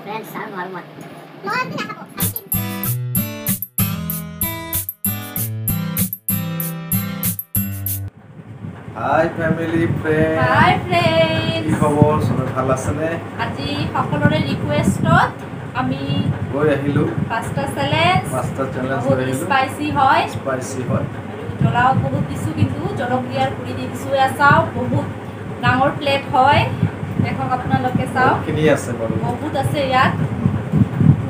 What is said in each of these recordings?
Friends, আৰু নোৱাৰোঁ মই। Hi family friend, hi friend, কি খবৰ? চবে ভাল আছেনে? আজি সকলোৰে ৰিকুৱেষ্টত আমি গৈ আহিলোঁ পাঁচটা চেলেঞ্জ, পাঁচটা চেলেঞ্জ বহুত লৈ আহিলোঁ। স্পাইচি হয়, স্পাইচি হয় আৰু জ্বলাও বহুত দিছোঁ, কিন্তু জলকীয়াৰ গুড়ি দি দিছোঁ। এয়া চাওক, বহুত ডাঙৰ প্লেট হয়, দেখক আপোনালোকে চাওক, বহুতখিনি আছে বাৰু, বহুত আছে ইয়াত।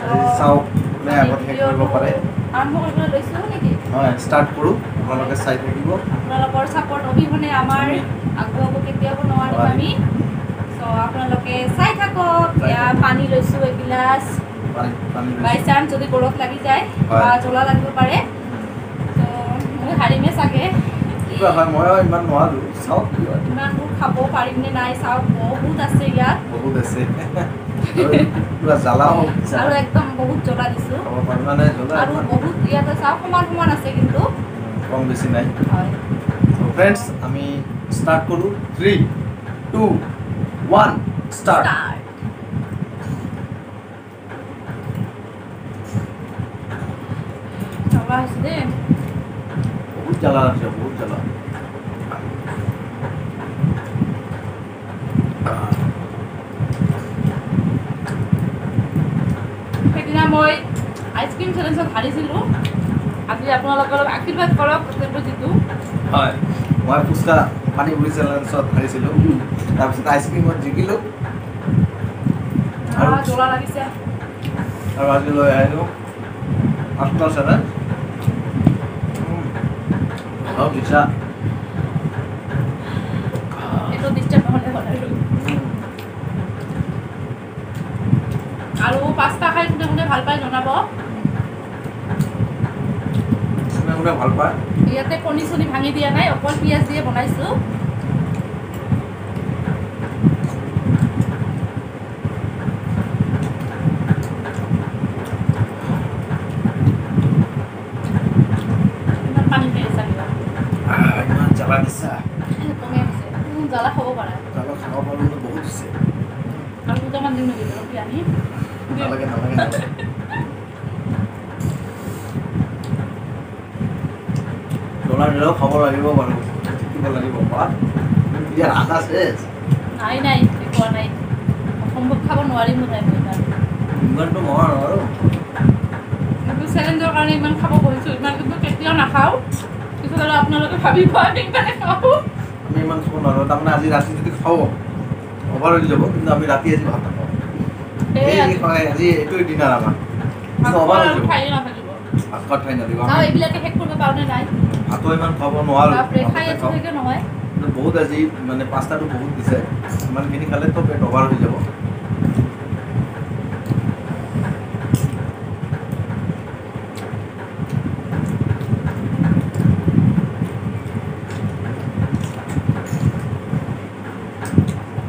আজি চাওক কোনে আগত শেষ কৰিব পাৰে। আৰম্ভ কৰিবলৈ লৈছোঁ নেকি? হয়, ষ্টাৰ্ট কৰোঁ, আপোনালোকে চাই থাকিব। আপোনালোকৰ ছাপৰ্ট অবিহনে আমাৰ আগুৱাব কেতিয়াও নোৱাৰিম আমি। চ' আপোনালোকে চাই থাকক। এয়া পানী লৈছোঁ এগিলাচ, বাই চান্স যদি গৰত লাগি যায় বা জ্বলা লাগিব পাৰে, ত' মই হাৰিমে চাগে। কিবা হয়, ময়ো ইমান নোৱাৰোঁ, চাওক কি হয়। ইমানবোৰ খাব পাৰিম নে নাই চাওক, বহুত আছে ইয়াত, বহুত আছে, পুৰা জ্বালাও আৰু একদম বহুত জ্বলা দিছোঁ। খাব পাৰিম মানে জ্বলা আৰু বহুত ইয়াতে চাওক, সমান সমান আছে, কিন্তু কম বেছি নাই। হয় ফ্ৰেণ্ডছ, আমি ষ্টাৰ্ট কৰোঁ। 3 2 1 ষ্টাৰ্ট। জ্বলা হৈছে দেই, বহুত জ্বালা আছে, বহুত জ্বালা। সেইদিনা মই আইচক্ৰীম চেলেঞ্জত হাৰিছিলোঁ, আজি আপোনালোকে অলপ আশীৰ্বাদ কৰক যাতে জিতোঁ। হয়, মই ফুচকা পানীপুৰি চেলেঞ্জত হাৰিছিলোঁ, তাৰপিছত আইচক্ৰীমত জিকিলোঁ। আৰু জ্বলা লাগিছে। আৰু আজি লৈ আহিলোঁ পাঁচটা চেলেঞ্জ। দিছা এইটো ডিষ্টাৰ্ব নহ'লে হ'ল আৰু। আৰু পাস্তা খাই কোনে কোনে ভাল পায় জনাব, কোনে কোনে ভাল পায়। ইয়াতে কণী চণী ভাঙি দিয়া নাই, অকল পিঁয়াজ দিয়ে বনাইছোঁ। ইমান পানী খাই আছা কিবা? ইমান জ্বালা দিছা, কমে হৈছে। জ্বালা খাব পাৰা? জ্বালা খাব পাৰোঁ, বহুত দিছে। আৰু দুটামান দিম নেকি জলকীয়া আনি? নালাগে নালাগে। জ্বলা দিলেও খাব লাগিব বাৰু, শিকিব লাগিব। ইয়াৰ আদা শেষ নাই? নাই, কোৱা নাই, অসম্ভৱ খাব নোৱাৰিম বোধহয় মই ইমান। ইমানটো মই নোৱাৰোঁ। কিন্তু চেলেঞ্জৰ কাৰণে ইমান খাব বহিছোঁ, ইমান কিন্তু কেতিয়াও নাখাওঁ। পিছত আৰু আপোনালোকে ভাবিব আমি ইমানে খাওঁ। আমি ইমান খাব নোৱাৰোঁ, তাৰমানে আজি ৰাতি যদি খাওঁ অভাৰ হৈ যাব, কিন্তু আমি ৰাতি আজি ভাত নাখাওঁ। আজি এইটোৱে ডিনাৰ আমাৰ, অভাৰ হৈ যাব, ভাত খোৱাৰ ঠাই নাথাকিব। এইবিলাকে শেষ কৰিব পাৰোঁ নে নাই? ভাতো ইমান খাব নোৱাৰোঁ, নহয় বহুত আজি মানে পাস্তাটো বহুত দিছে, ইমানখিনি খালেতো পেট অভাৰ হৈ যাব।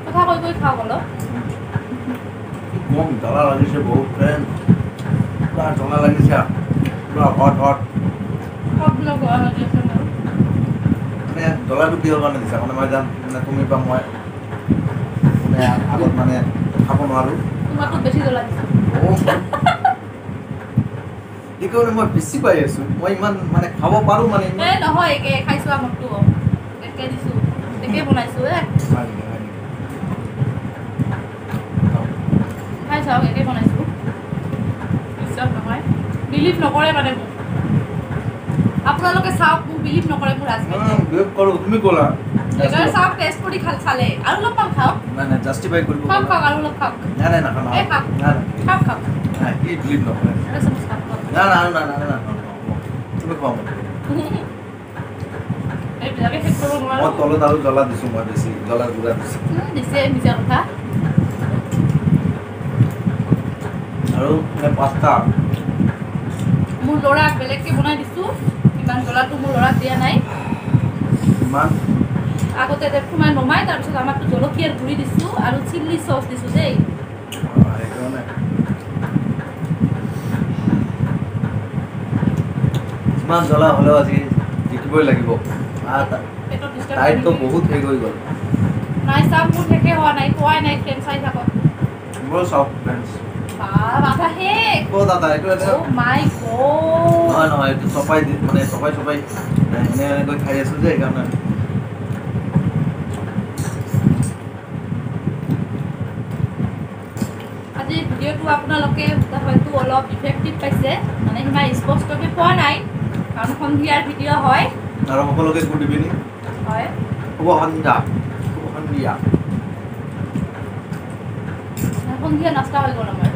কথা কৈ কৈ খাওক অলপ। কম জ্বলা লাগিছে বহুত ফ্ৰেণ্ড, পুৰা জ্বলা লাগিছে, পুৰা হট হট। মানে জ্বলাটো কিহৰ কাৰণে দিছা? মানে মই যাম, মানে তুমি বা মই মানে আগত মানে খাব নোৱাৰোঁ। সেইকাৰণে মই বেছি পাই আছোঁ, মই ইমান মানে খাব পাৰোঁ মানে। নহয়, একে খাইছোঁ, আমাকতো একে দিছোঁ, একে বনাইছোঁ। খাই চাওক, একে বনাইছোঁ, বিশ্বাস নহয়, বিলিভ নকৰে মানে মোক। আপোনালোকে চাওক, মোক বিলিভ নকৰে মোৰ হাজবেণ্ডে। বিলিভ কৰোঁ, তুমি ক'লা। এইবাৰ চাওক, টেষ্ট কৰি খাল চালে আৰু অলপমান খাওক। নাই নাই, জাষ্টিফাই কৰিব। খাওক খাওক, আৰু অলপ খাওক। নাই নাই, নাখাওঁ। এই খাওক। নাই নাই, খাওক খাওক। নাই, কি বিলিভ নকৰে। না না না না না, তুমি খোৱা মোক। এইবিলাকে শেষ কৰিব নোৱাৰোঁ। মই তলত আৰু জ্বলা দিছোঁ, মই বেছি জ্বলা গুড়া দিছোঁ। দিছে, মিছা কথা। আৰু মানে পাস্তা মোৰ ল'ৰাক বেলেগকৈ বনাই দিছোঁ, ইমান জ্বলাটো মোৰ ল'ৰাক দিয়া নাই। ইমান আগতে সোমাই নমাই তাৰপিছত আমাকতো জলকীয়াৰ গুড়ি দিছোঁ আৰু চিলি চচ দিছোঁ দেই। যিমান জ্বলা হ'লেও আজি জিকিবই লাগিব। তাইতো বহুত শেষ হৈ গ'ল। নাই চাওক, মোৰ শেষে হোৱা নাই, খোৱাই নাই। ফ্ৰেণ্ড চাই থাকক। মোৰ চাওক ফ্ৰেণ্ডছ। বাপ, আধা শেষ। ক'ত আধা? এইটো এটা অ' মাই গড। নহয় নহয়, এইটো চপাই দি মানে চপাই চপাই এনে এনেকৈ খাই আছো যে, সেইকাৰণে। আজি ভিডিঅ'টো আপোনালোকে হয়তো অলপ ইফেক্টিভ পাইছে, মানে সিমান স্পষ্টকৈ পোৱা নাই, কাৰণ সন্ধিয়াৰ ভিডিঅ' হয়। আৰু সকলোকে গুড ইভিনিং, হয়, শুভ সন্ধ্যা, শুভ সন্ধিয়া। সন্ধিয়া নাস্তা হৈ গ'ল আমাৰ।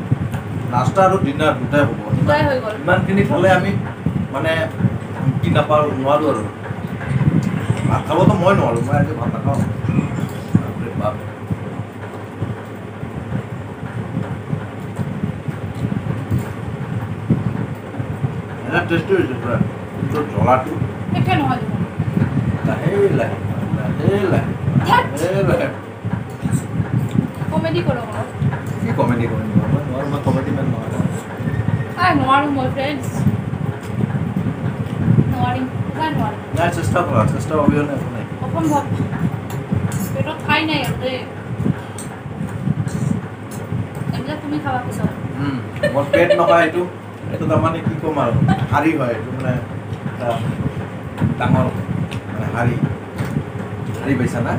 নাস্তা আৰু ডিনাৰ দুটাই হ'ব। দুটাই হৈ গ'ল। ইমানখিনি খালে আমি মানে কি নাপাওঁ, নোৱাৰোঁ আৰু ভাত খাবতো মই নোৱাৰোঁ, মই আজি ভাত নাখাওঁ। বাপৰে বাপ। এটা টেষ্টি হৈছে পুৰা, কিন্তু জ্বলাটো শেষে নহয় দেখোন। লাহে লাহে লাহে লাহে লাহে লাহে। কমেডি কৰক অলপ। কি কমেডি কৰিম? মই নোৱাৰোঁ, মই কমেডি মেন নহয়। নোৱাৰোঁ মই ফ্ৰেণ্ডছ, নোৱাৰিম, সঁচাই নোৱাৰিম। নাই, চেষ্টা কৰা, চেষ্টা অবিহনে একো নাই। অসম্ভৱ, পেটত ঠাই নাই আৰু দেই। এইবিলাক তুমি খাবা পিছত। মোৰ পেট নহয় এইটো, এইটো তাৰমানে কি ক'ম আৰু, শাৰী হয় এইটো, মানে এটা ডাঙৰ মানে শাৰী। শাৰী পাইছা না?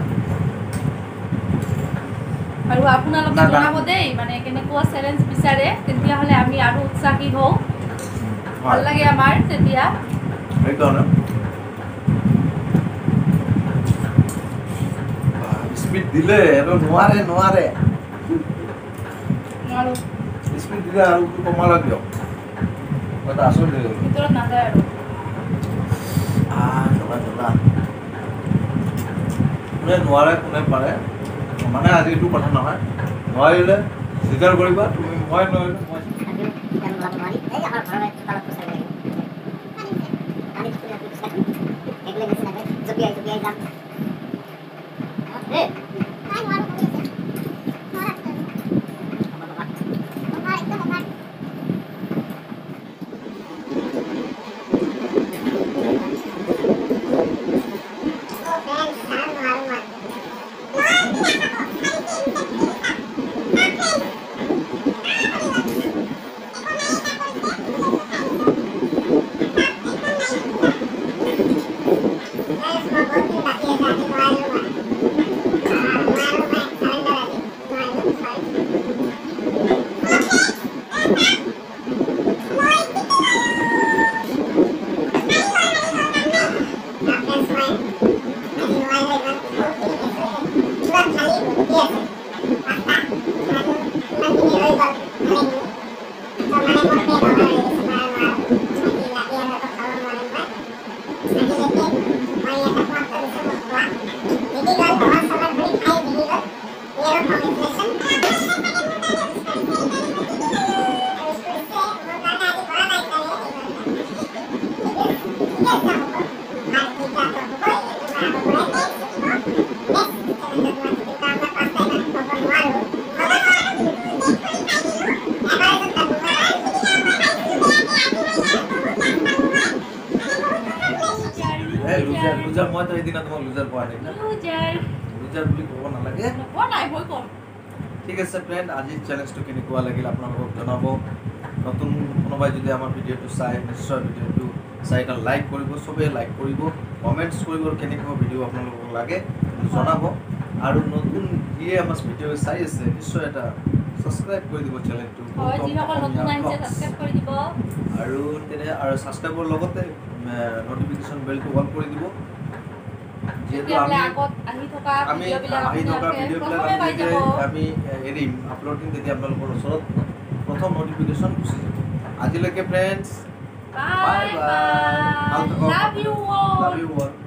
আৰু আপোনালোকে জনাব দেই, মানে কেনেকুৱা চেলেঞ্জ বিচাৰে, তেতিয়াহ'লে আমি আৰু উৎসাহী হওঁ, ভাল লাগে আমাৰ তেতিয়া। সেইকাৰণে স্পীড দিলে আৰু নোৱাৰে, নোৱাৰে, নোৱাৰোঁ। স্পীড দিলে আৰু কমালা কিয়? এটা আচৰিত হৈ গ'ল। ভিতৰত নাযায় আৰু। জ্বলা জ্বলা। কোনে নোৱাৰে কোনে পাৰে, মানে আজি এইটো কথা নহয়। নোৱাৰিলে স্বীকাৰ কৰিবা তুমি, মই নোৱাৰিলে মই। লুজাৰ, মইতো সেইদিনা তোমাক লুজাৰ পোৱা নাই না। লুজাৰ বুলি ক'ব নালাগে। ঠিক আছে ফ্ৰেণ্ড, আজিৰ চেলেঞ্জটো কেনেকুৱা লাগিল আপোনালোকক জনাব। নতুন কোনোবাই যদি আমাৰ ভিডিঅ'টো চাই, নিশ্চয় ভিডিঅ'টো চাই এটা লাইক কৰিব, চবেই লাইক কৰিব, কমেণ্টছ কৰিব, কেনেকুৱা ভিডিঅ' আপোনালোকক লাগে জনাব। আৰু নতুন যিয়ে আমাৰ ভিডিঅ' চাই আছে, নিশ্চয় এটা ছাবস্ক্ৰাইব কৰি দিব চেনেলটো। আৰু তেনে আৰু ছাবস্ক্ৰাইবৰ লগতে নটিফিকেশ্যন বেলটো অন কৰি দিব, যিহেতু আমি আহি থকা ভিডিঅ'বিলাক আমি এৰিম, আপলোড দিম, তেতিয়া আপোনালোকৰ ওচৰত প্ৰথম নটিফিকেশ্যন গুচি যাব। আজিলৈকে friends, bye bye, love you all.